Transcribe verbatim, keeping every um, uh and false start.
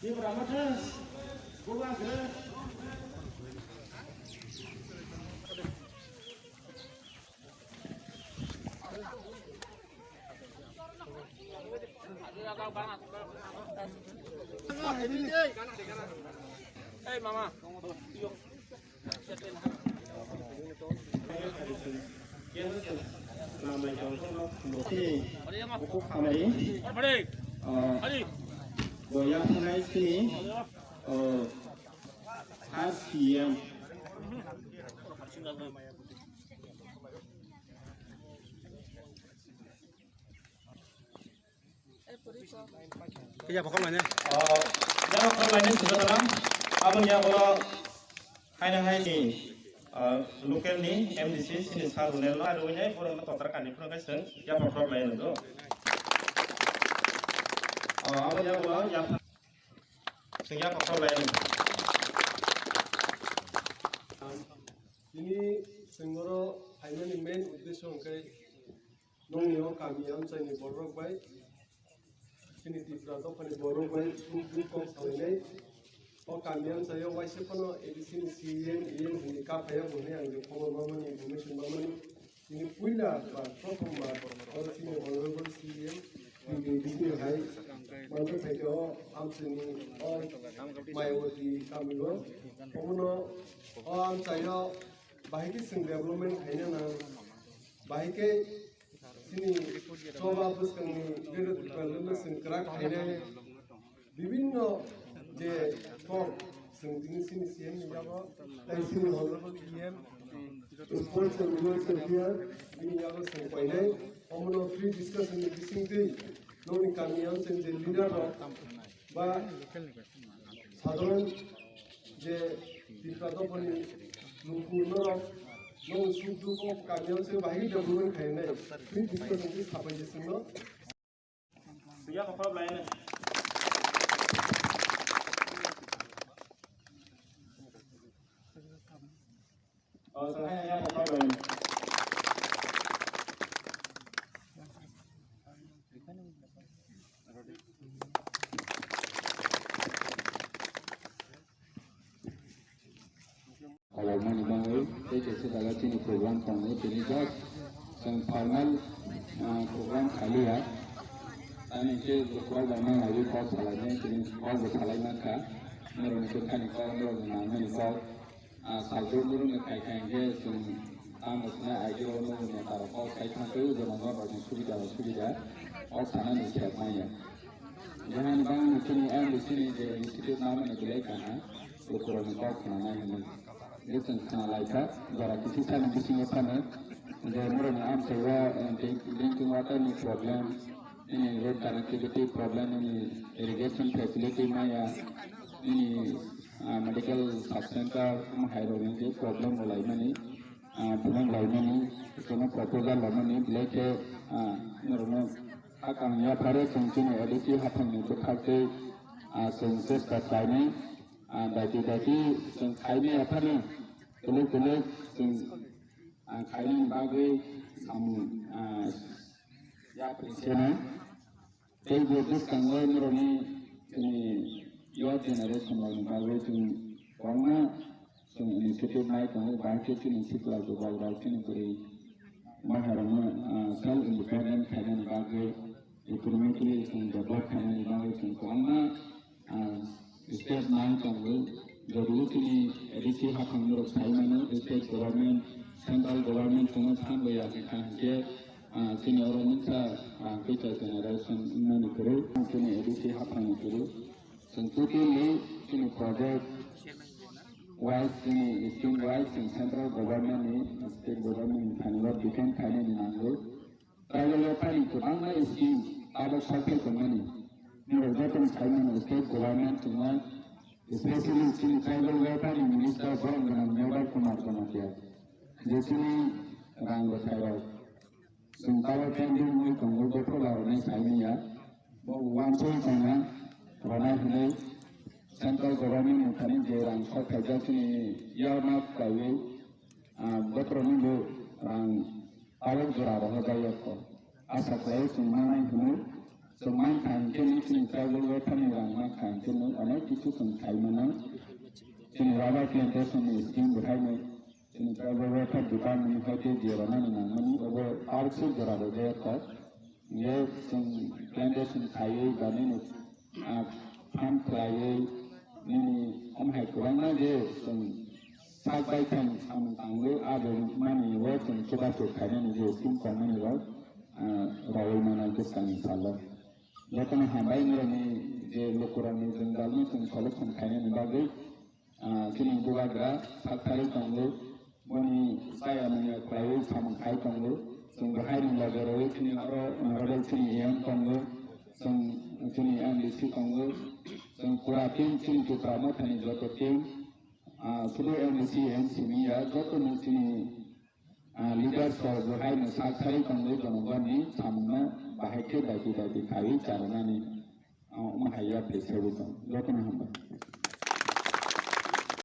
Hey, mama. Buku khamai, ah, boya phanai sini, ah, first P M. Kaya pokok lainai. Oh, jaro pokok lainai sudah dalam. Abang ya kalau hai na hai ni, ah, local ni M D C sini sar rune lo. Ado ini orang na kotor kani pura kai seng ya pokok lainai lo. Oh, abang ya kalau ya seng ya pokok lainai. Ini sengoro hai na ni main uddesho hingkai Nongni o kami amchaini bororok bai, chini Tripura dophani bororok bai suk duk kok salainai. O kami amchaio waisa phano A D C ni C E M, E M hwnwi kaphaio hwnwi ang je khobor mamani, information mamani. Chini puila ba prothom ba o chini honorable C E M, P K B C hai manjak thaikhe o amchaini o Mayawati kamio. Omono o amchaio bahai khe chwng development khaina nang, bahai khe Chini choba bwskangni Greater Tipraland no chwng kwrak khainai bibinno je kok chwng tini chini C M ni yago, tei chini honorable P M, sports and women's affairs bini yago chwng painai, omono free discussion ni bisingtwi nokni kami amchaini je leader rok ba Sadharan je Tipra dophani luku norok, norok suk duk o kami o se bahai development khainai. Twi discussion twi sapai je singno. Biya ko problem lainai. Khobor mani bagwi tei kaisa jaga chini program tongo, tini just chwng formal, ah, program khaliya. Ani khe jotobai mani bagwi kok salainai, tini kok bo salai mankha. Norokni kwthani kok, norokni nangmani kok. Ah, salbrum brum ni khai khai hwnkhe chwng tamo swnai agirok nukni neta rok kok sai thangtwi, jemon norokni subida o subida o sanani sep manya. Jahani bangni chini M D C ni je institute namani belai kaham, lukurokni kok khwnanai hwnwi. Je chwng khwnalaikha, jora kisisani bisingo phano je norokni amchaio, eh, drink-, drinking water ni problem, nini road connectivity problem, nini irrigation facility maya, nini, ah, medical sub center, omo hai rok ni je problem bo laimani, ah, phunuk laimani, kono proposal laimani, belai khe, ah, norokno hakang yapharo chwng chini A D C haphangni bwkhaktwi, ah, chwng chesta khlainai, ah, daiti daiti chwng khaimaya phano kwlwi kwlwi chwng, ah, khainani bagwi samung, ah, yapri seno. Tei bo bwskango norokni chini youth generation rokni bagwi chwng kwbangma chwng initiative nai tongo, bahai khe chini sikla jwk rok, chini bwrwi maharokno, ah, self independent khainani bagwi, economically chwng develop khainani bagwi chwng kwbangma, ah, step nai tongo. Jodi chini A D C haphang norok sai mano, state government, central government chwngno phan bai ya kha hwnkhe, ah, chini oro nukha, ah, future generation wngmani kwrwi, chini A D C haphangni kwrwi. Chwng totally chini project wise, chini scheme wise, chwng central government ni, state government ni thani o depend khainani nango. Tribal welfare ni kwbangma scheme tabuk sokphai tongmani. Norok jotono sai mano state government chwngno, especially chini tribal welfare ni minister borok gwnang Mevar Kumar Jamatia, je chini rang rwthai rok chwng tabuk pending wngwi tongo, bophor rwnai sai manya. Bo uansuk tongna rwnai hwnwi central government ni thani je rang sok khaijak chini earmark khlaiwi, ah, bokhorokno bo rang tabuk jora rohorjak ya kho. Asa khlaio chwng manai hwnwi, chwng mankha hwnkhe nini chini tribal welfare ni rang mankha hwnkhe nini onek chwng khai mano. Chini rubber plantation ni scheme bo haino chini tribal welfare department ni hai khe je rwnani nangmani obo park se jora rwjak kha. Ye chwng plantation khaiwi ba nini, ah, farm khlaiwi nini om hai kwbangma je chwng sak bai thang samung tangwi abo mani o chwng chubachu khainani je scheme tongmani rok, ah, rwui mano bwskangni salo. Jotono hambai norokni je lukurokni jwngjalno chwng solution khainani bagwi, ah, chini bubagra sak thari tongo, boni chaya manya khlaiwi samung khai tongo. Chwng bo haini loge rwui chini oro honorable chini A M tongo, chwng chini M D C tongo, chwng pura team chini Tipra Mothani joto team, ah, sudu M D C M C miya jotono chini, ah, leaders rok bo haino sak thari tongo, jonogonni samungno bahai khe daiti daiti khaiwi charwnani, ah, omo hai yapri segwi tong. Jotono hambai.